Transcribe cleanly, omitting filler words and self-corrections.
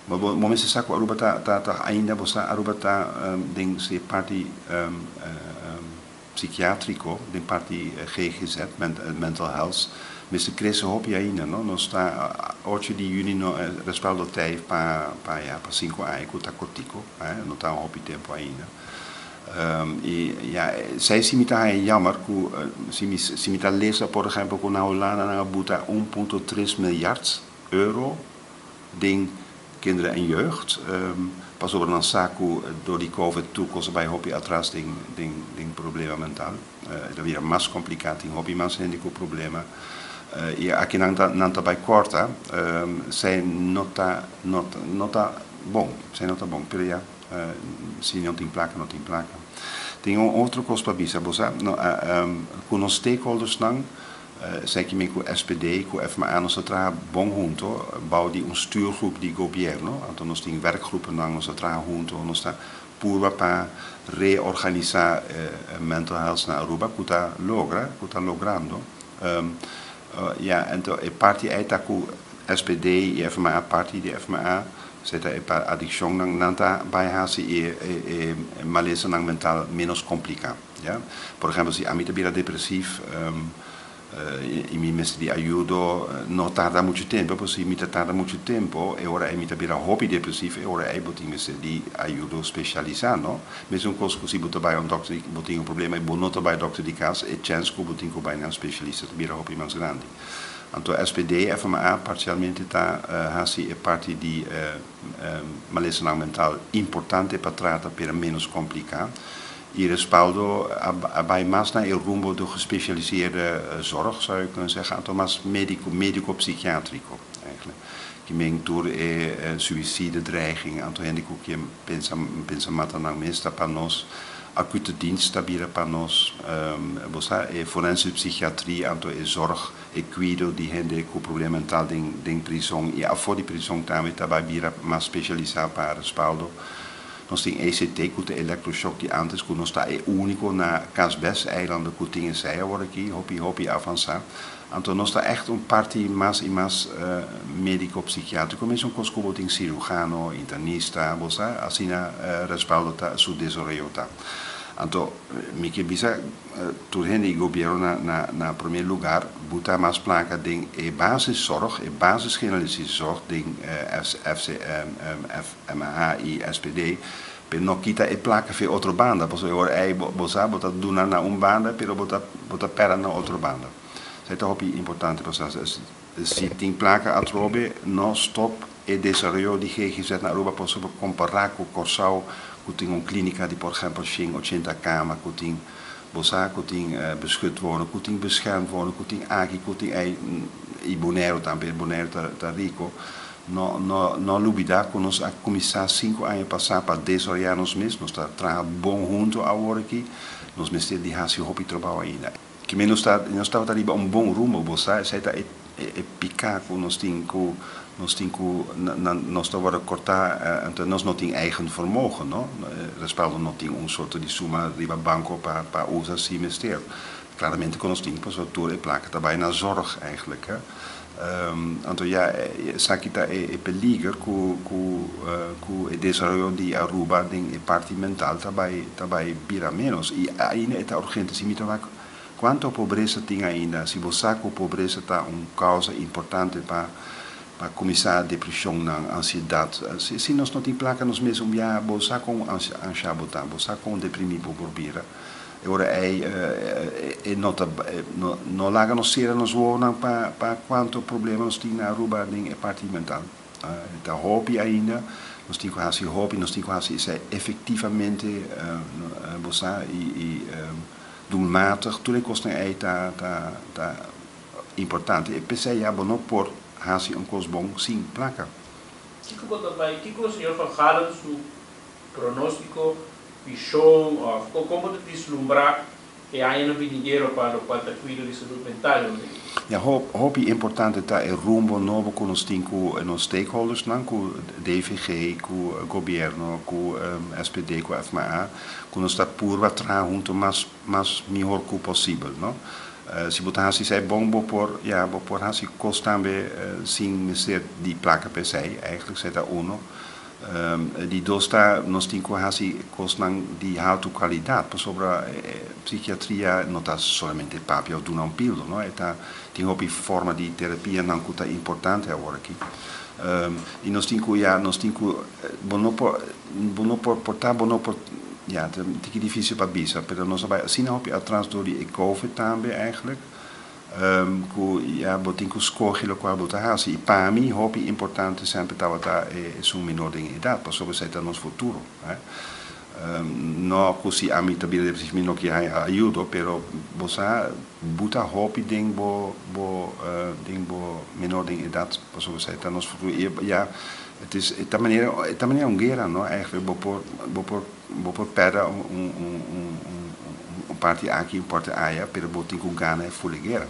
Bo mester sa ku Aruba ta ainda, bo sa, Aruba ta den e parti psikiátriko, den parti GGZ, mental health, mester krese hopi ainda, no? Nos ta 8 di yüni, no, Respaldo t'ei pa, ja, pa 5 aña, ku ta kortiko, eh? No ta hopi tempu ainda. I ja, esei si mi ta jammer ku si mi ta lesa, por ehèmpel, ku na Hulanda nan a buta 1,3 miljard euro den kinderen en jeugd. Pasobra nan sa ku dor di COVID tur kos a bai hopi atras den problema mental. Ta bira mas kompliká, tin hopi mas hende ku problema. I aki nan ta bai kòrta, esei no ta bon, esei no ta bon, pero ja, si no tin plaka, no tin plaka. Tin un otro kos pa bisa, bo sa, no, ku nos stakeholders nan, sei ku mi ku SPD, ku FMA, nos ta traha bon hunto, bou di un stuurgroep di gobièrnu, anto nos tin werkgroepen nan, nos ta traha hunto, nos ta purba pa reorganisá mental health na Aruba, ku ta logra, ku ta logrando. Ja, anto e parti ei ta ku SPD i FMA, parti di FMA, zeta e pa adikshon nan ta bai hasi e malesa nan mental menos kompliká. Ja? Por ehèmpel, si ami ta bira depresivo, i mi mester di ayudo, no tarda muchu tempu, pasobra si mi ta tarda muchu tempu, e ora ei mi ta bira hopi depresivo, e ora ei bo tin mester di ayudo spesialisá, no? Mesun kos ku si bo ta bai un dòkter, bo tin un problema i bo no ta bai dòkter di kas, e chèns ku bo tin ku bai na un spesialista ta bira hopi mas grandi. Anto SPD, FMA parsialmente ta hasi e parti di malesa mental importante pa trata, pero menos kompliká. I Respaldo a bai mas na e rumbo di gespecialiseerde zorg, zou je kunnen zeggen. Anto mas médiko, médico-psikiátriko, eigenlijk. Ke men tur e suicide dreiging, anto hende ku ke pensa mata nan mes ta pa nos, acute dienst ta bira pa nos, bo sa, e forensische psychiatrie, anto e zorg, e kuido di hende ku problema mental den prison i afó di prison tambe ta bai bira mas spesialisá pa Respaldo. Nos tin ECT, ku ta elektroshock di antes, ku nos ta e úniko na kas bes eilanden ku tin esei awor aki, hopi hopi avansá. Anto nos ta echt un parti mas i mas médiko psikiátriko, mesun kos ku bo tin sirujano, internista, bo sa, asina Respaldo ta su desaroyo ta. Anto mi ke bisa tur hende i gobièrnu na promé lugá, buta mas plaka den e basiszorg, e basis generaliseerde zorg den FC, FMA i SPD, pero no kita e plaka fe otro banda, pasobra ora ei bo sa, bo ta duna na un banda, pero bo ta pera na otro banda. Esei ta hopi importante pa sa. Si tin plaka atrobe, no stop e desaroyo di GGZ na Aruba, pasobra kompará ku Kòrsou, ku tin un klínika di, por ehèmpel, 180 kama, ku tin, bo sa, ku tin beschut wonen, ku tin beschermd wonen, ku tin aki, ku tin ei, i Boneiru tambe, Boneiru ta riku. No, no, no lubidá ku nos a kuminsá 5 aña pasá pa desaroyá nos mes, nos ta traha bon huntu awor aki, nos mester di hasi hopi trabou ainda. Ke men nos ta riba un bon rumbo, bo sa, esei ta e piká ku nos tin ku nos ta wòrdu kòrtá, anto nos no tin eigen vermogen, no? Respaldo no tin un sorto di suma riba banko pa usa si mester. Klaramente ku nos tin, pasobra tur e plaka ta bai na zorg eigenlijk, hè. Anto ja, esaki ta e peliger ku e desaroyo di Aruba den e parti mental ta bai bira menos. I ainda ta urgente, si mi ta wak kuantu pobresa tin ainda, si bo sa ku pobresa ta un kousa importante pa kuminsá depreshon, nan ansiedat. Si nos no tin plaka nos mes un bia, bo sa kon anshá bo ta, bo sa kon deprimí bo por bira. E ora ei e no ta no laga nos sera nos wowonan pa kuantu problema nos tin na Aruba den e parti mental. Ta hopi ainda, nos tin ku hasi hopi, nos tin ku hasi esei efektivamente, bo sa, i doelmatig, tur e kosnan ei ta importante. E p'esei ya bo no por hasi un kos bon sin plaka. Kiko bo ta bai, kiko señor Van Galen su pronóstiko, vishon òf kon bo ta vislumbrá e añanan binidero pa lokual ta kuido di salú mental? Ja, hopi importante ta e rumbo nobo ku nos tin ku nos stakeholders nan, ku DVG, ku gobièrnu, ku SPD, ku FMA, ku nos ta purba traha huntu mas mihó ku posibel, no? Si bo ta hasi esei bon, bo por, ya, bo por hasi kos tambe sin mester di plaka pa esei. Eigenlijk esei ta uno. Di dos ta, nos tin ku hasi kosnan di alto kalidat, pasobra psikiatria no ta solamente papia òf duna un pildo, no? E ta tin hopi forma di terapianan ku ta importante awor aki. I nos tin ku, ya, nos tin ku, bo no por porta, bo no por, ya, ta tiki difísil pa bisa, pero nos a bai asina hopi atras dor di e COVID tambe eigenlijk, ku ya bo tin ku skohe lokual bo ta hasi. I pa mi hopi importante semper tabata esun menor den edat, pasobra esei ta nos futuro, eh. No ku si ami ta bira depresivo mi no kier haña ayudo, pero bo sa buta hopi den bo menor den edat, pasobra esei ta nos futuro. I ya, het is e ta manera un guera, no? Eigenlijk bo por pèrdè un parti aki, un parti aya, pero bo tin ku gana e full guera.